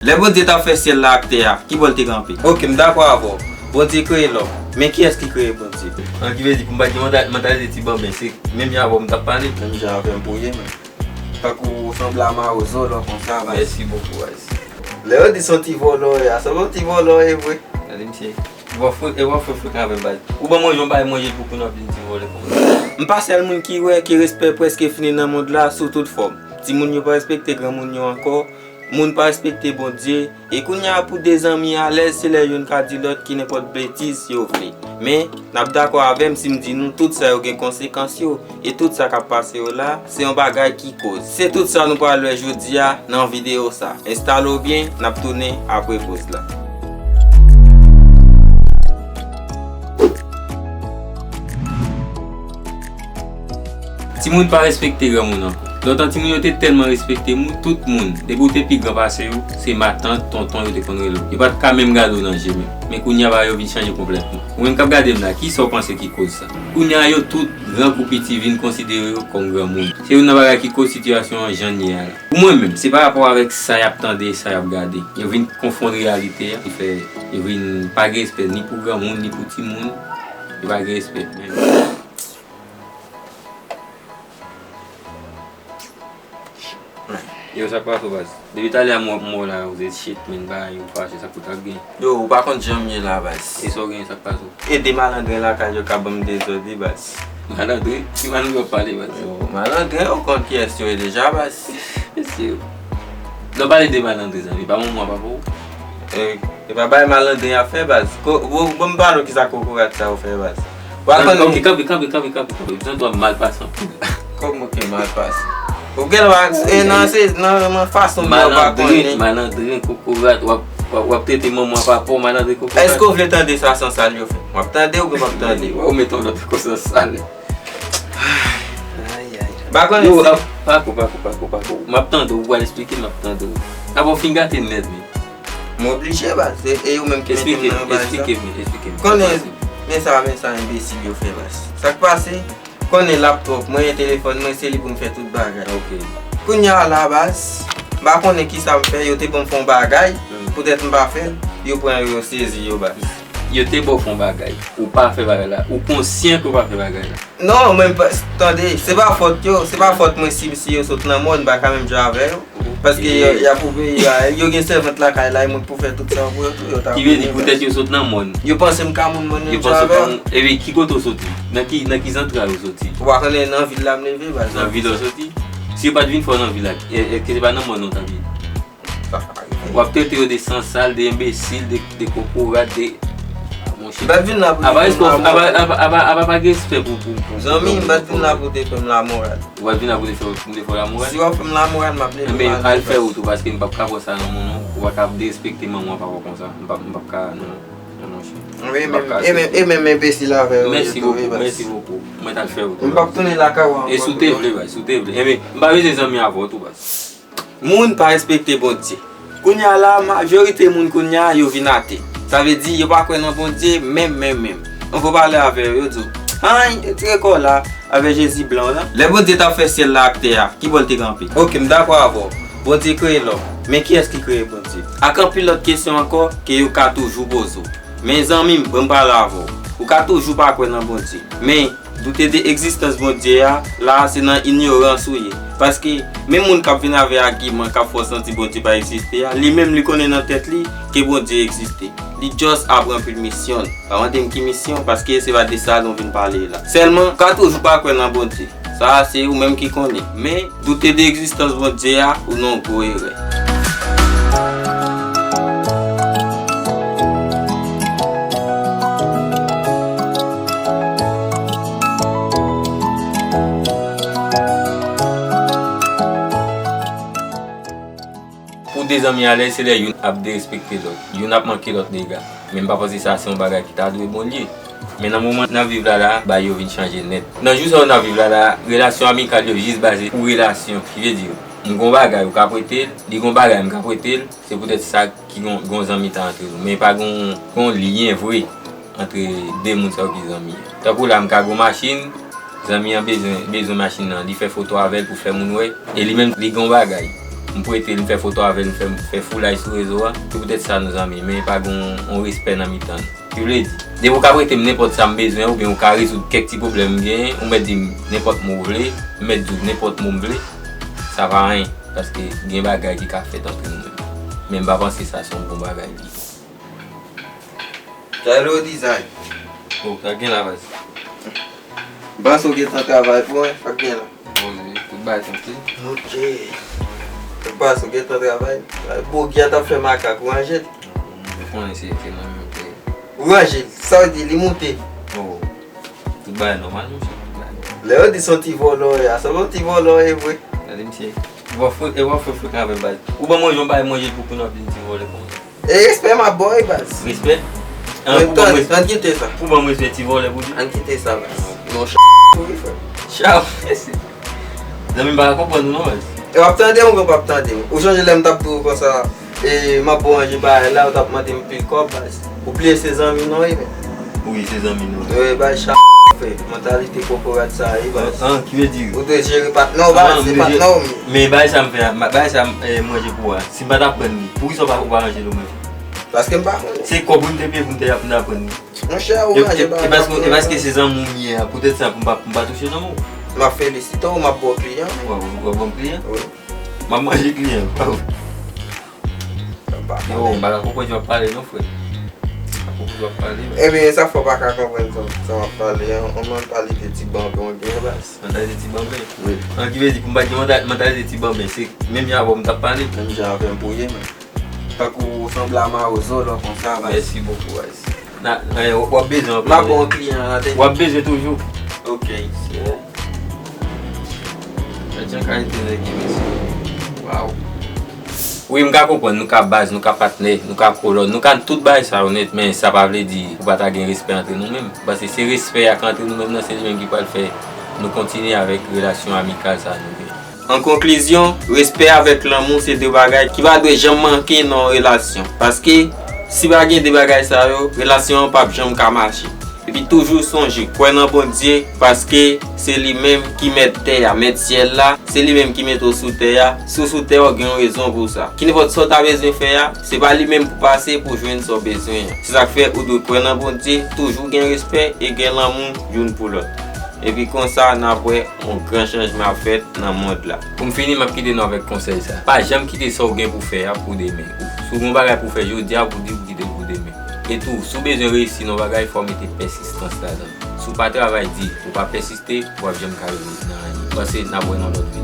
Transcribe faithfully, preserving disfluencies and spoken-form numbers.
Lè Bondye t ap fè syèl la ak tè a, ki bò l te kanpe? Oke, m dakò avè w. Bondye kreye lòm. Men kiyès ki kreye Bondye? An, ki vle di, pou m pa t gen manta-, mantalite ti banben, se menm jan avè w m t ap pale. Menm jan avè m pou w ye, men. Tankou w sanble a mawozo, lò konsa, baz. Mèsi bokou, baz. Lè yo di se yon ti vòlò w ye a, sanble yon ti vòlò w ye vre. Gade misye. W ap fre-, e w ap fre frekan avè m, baz. Ou ban mwen yon bay manje pou kounye w ap vin di vòlè konsa. M pa sèl moun ki wè ke respè prèske fini nan mond la sou tout fòm. Timoun yo pa respekte granmoun yo ankò, moun pa respekte Bondye, e kounye a pou de zanmi alèz se lè youn ka di lòt ki nenpòt betiz yo vle. Men, n ap dakò avè m si m di nou tout sa yo gen konsekans yo, e tout sa k ap pase yo la, se yon bagay ki koz. Se tout sa nou pral wè jodi a nan videyo sa. Enstale w byen, n ap tounen apre poz la. Timoun pa respekte granmoun ankò. Lontan timoun yo te tèlman respekte moun, tout moun, depi w te pi gran pase yo, se matant, tonton yo te konn rele w. Yo pa t ka menm gade w nan je menm. Men kounye a bagay yo vin chanje konplètman. Ou menm k ap gade m la, kisa w panse ki koz sa? Kounye a yo tout, gran kou piti, vin konsidere yo kòm granmoun. Se youn nan bagay ki koz sitiyasyon an jan l ye a la. Pou mwen menm, se pa rapò avèk sa y ap tande e sa y ap gade. Yo vin konfonn reyalite a, ki fè yo vin pa gen respè ni pou granmoun, ni pou timoun. Yo pa gen respè menm. Yo, sa k pase w, baz? Depi talè a m wè, m wè w la, ou se shit, men, bagay ou fache, sa k pou t ap gen? Yo, ou pa konn jan m ye la, baz. E sa w gen, sa k pase w? E de malandren lakay yo k ap ban m dezòd wi, baz. Malandren? Ki malandren w ap pale, baz? Yo, malandren, ou konn kiyès yo ye deja, baz. Mesye, lè w pale de malandren, zanmi, pa manman w, papa w? E, e pa bay malandren y ap fè, baz. Ko-, bon, bon, m pale w kisa kokorat sa yo fè, baz. Kanpe, kanpe, kanpe, kanpe, kanpe, kanpe. Tanto ap mal pase anpil. Kòman ke mal pase? Ou gen lwa, e nan, se nan, nan fason m pa konnen. Malandren, kokorat, w ap, w ap, w ap trete manman w papa w, malandren, kokorat. Èske w vle tande sa san sal yo fè? W ap tande oubyen w p ap tande? Ou mete yon lòt koze san sal. Ay, ay, ay. M pa konnen si. Pako, pako, pako, pako. M ap tande w, ou pral esplike, m ap tande w. Apa w fin gate nèt, men. M oblije, baz. E, e yo menm ki mete m nan bagay sa. Esplike m, esplike m, esplike m. Konnen, men sa, men sa enbesil yo fè, baz. Sa k pase? Konnen laptop mwen, telefòn mwen, se li pou m fè tout bagay. Ok. Kounye a la, baz, m pa konnen kisa m fè, yo te ban m fè yon bagay, poutèt m pa fè l, yo pran yo, yo sezi yo, baz. Yo te ba w fè yon bagay, ou pa fè bagay la, ou konsyan ke w pa fè bagay la. Non, mwen pa, tande, se pa fòt yo, se pa fòt mwen si, si yo sot nan mòn, m pa ka menm jan avè yo. Paske y ap obeyi a, yo gen sèvant lakay la, e mwen pou fè tout sa pou yo tou, yo ta. Ki vle di poutèt yo sot nan mòn. Yo panse m ka moun mòn menm jan avè yo. Epi ki kote w soti? Nan ki, nan ki zantray ou soti? Ou pa konnen nan vil la m leve, baz. Nan vil ou soti? Si yo pa t vin fè w nan vil la, e, èske se pa nan mòn ou t ap ye? W ap trete yo de sansal, de enbesil, de, de kokorat, de, ah, monchè. M pa t vin la pou te fè m lamoral. Apa, apa, apa, apa pa gen respè pou, pou, pou, pou zanmi, m pa t vin la pou te fè m lamoral. Ou pa t vin la pou te fè, pou te fè w lamoral? Si w ap fè m lamoral, m ap leve. Enben, al fè wout ou, paske m p ap ka pran sa nan men w, non. Ou pa ka ap derespekte manman w, papa w konsa. M p ap, m p ap ka, non. Non, monchè. Wi, e menm, e menm enbesil avè yo ye tou, wi, baz. Mèsi bokou, mèsi bokou. Mwen t al fè wout ou, baz. M p ap tounen lakay ou ankò tou, wi, baz. E si w te vle, baz, si w te vle. Enben, m pa bezwen zanmi avè w tou, baz. Moun pa respekte Bondye. Kounye a la, majorite moun kounye a, yo vin ate. Sa vle di, yo pa kwè nan Bondye, menm, menm, menm. Anvan w pale avè yo, yo di w, "Ay, retire kò w la, avè Jezi blan w lan." Lè Bondye t ap fè syèl la ak tè a, ki bò l te kanpe? Oke, m dakò avè w. Bondye kreye lòm. Men kiyès ki kreye Bondye? Ak anpil lòt kesyon ankò ke yo ka toujou poze w. Men zanmi m, ban m pale avè w. Ou ka toujou pa kwè nan Bondye. Men, doute de egzistans Bondye a, la a se nan inyorans ou ye. Paske, menm moun k ap vin avè agiman k ap fè w santi Bondye pa egziste a, li menm li konnen nan tèt li ke Bondye egziste. Li just ap ranpli misyon l. Pa mande m ki misyon, paske se pa de sa nou vin pale la. Sèlman, ou ka toujou pa kwè nan Bondye. Sa a se ou menm ki konnen. Men, doute de egzistans Bondye a, ou nan yon gwo erè. Pou de zanmi alèz, se lè youn ap derespekte lòt, youn ap manke lòt dega. Men m pa panse sa se yon bagay ki ta dwe bon lye. Men nan moman n ap viv la la, bagay yo vin chanje nèt. Nan jou sa yo n ap viv la la, relasyon amikal yo jis baze pou relasyon. Ki vle di, m gon bagay, ou ka prete l, li gon bagay, m ka prete l, se poutèt sa ki gon, gon zanmitay antre nou. Men pa gon, gon lyen vre antre de moun sa yo ki zanmi. Tankou la, m ka gon machin, zanmi an bezwen, bezwen machin nan, li fè foto avè l pou fè moun wè, e li menm, li gon bagay. M prete l, m fè foto avè l, m fè, m fè foulay sou rezo a. Se poutèt sa nou zanmi, men pa gen yon, yon respè nan mitan nou. Ki vle di, depi w ka prete m nenpòt sa m bezwen, oubyen w ka rezoud kèk ti pwoblèm m genyen, ou mèt di m nenpòt mo w vle, m mèt di w nenpòt mo m vle, sa pa anyen, paske gen bagay ki ka fèt ant nou menm. Men m pa panse sa se yon bon bagay ditou. Hello, Design. Oh, sa gen la, baz? M panse w gentan travay pou mwen, sa k gen la? Bon, wi, tout bagay trankil. Ok. M panse w gentan travay. Bògya t ap fè makak, ou ranje l? Ou konnen se, se mwen menm ki. Ou ranje l, sa w di, li moute? Oh, tout bagay nòmal, monchè, tout bagay nòmal. Lè yo di se yon ti vòlò w ye, a sanble yon ti vòlò w ye vre. Gade misye. W ap fre-, e w ap fre frekan avè m, baz. Ou ban mwen yon bagay manje pou kounye a w ap di m ti vòlè konsa. E respè m ap ba w wi, baz. Respè? An, pou ban mwen, ann kite sa. Pou ban mwen respè ti vòlè pou di. Ann kite sa, baz. Non, ch-, wi, frè. Chaw, mèsi. Zanmi m pa ka konprann ou non, baz. E w ap tande m oubyen w p ap tande m? Ou sonje lè m t ap di w konsa, e m ap ba w manje bagay la, ou t ap mande m pil kòb, baz. Ou bliye se zanmi nou ye, men. Wi, se zanmi nou. Yo, e bay cha fè. Mantalite kokorat sa ye, baz. An, ki vle di? Ou dwe jere patnè w, baz, se patnè w. Men bagay sa m fè a, bagay sa m, eh, manje pou a. Si m pa t ap pran li, poukisa w pa, ou pa ranje l ou menm? Paske m pa konnen. Se kòb wi m te peye pou m te ap, m ta pran li. Monchè, ou ranje bagay la pou nou. E paske se zanmi w m ye a, poutèt sa pou m pa, pou m pa touche zanmi w. M ap felisite w, m ap ba w kliyan. W ap, w ap ban m kliyan? Wi. M ap manje kliyan. Yo, m pa ka konprann jan w ap pale non, frè. M pa konprann jan w ap pale, men. Ebyen, sa fè w pa ka konprann sa, sa w ap pale an. Yon mantalite ti banben w gen, baz. Mantalite ti banben? Wi. An, ki vle di, pou m pa gen manta-, mantalite ti banben, se menm jan avè w m t ap pale? Menm jan avè m pou w ye, men. Tankou w sanble a mawozo lò konsa, baz. Mèsi bokou, baz. Na, eh, w ap bezwen anpil. M ap ba w kliyan an, tande. W ap bezwen toujou. Ok. Gad jan kalite nèg ye, mesye. Waw. Wi, m ka konprann, nou ka baz, nou ka patnè, nou ka kolòn, nou ka tout bagay sa yo nèt, men sa pa vle di pou pa ta gen respè antre nou menm. Paske se respè a k antre nou menm nan, se li menm ki pral fè nou kontinye avèk relasyon amikal sa nou gen. An konklizyon, respè avèk lanmou se de bagay ki pa dwe janm manke nan yon relasyon. Paske, si pa gen de bagay sa yo, relasyon an p ap janm ka mache. Epi toujou sonje, kwè nan Bondye, paske se li menm ki mèt tè a, mèt syèl la, se li menm ki mete w sou tè a. Si w sou tè a, w gen yon rezon pou sa. Kinenpòt sa w ta bezwen fè a, se pa li menm pou pase pou jwenn sa w bezwen an. Se sa k fè ou dwe kwè nan Bondye, toujou gen respè e gen lanmou youn pou lòt. Epi konsa, n ap wè yon gran chanjman ap fèt nan mond la. Pou m fini, m ap kite nou avèk konsèy sa. Pa janm kite sa w gen pou fè a pou demen. Si w gen yon bagay pou fè jodi a, pou di w kite l pou demen. E tou, si w bezwen reyisi nan yon bagay, fò w mete pèsistans ladan l. Si w pa travay di, ou pa pèsiste, w ap janm ka rive nan anyen. Panse n ap wè nan lòt videyo.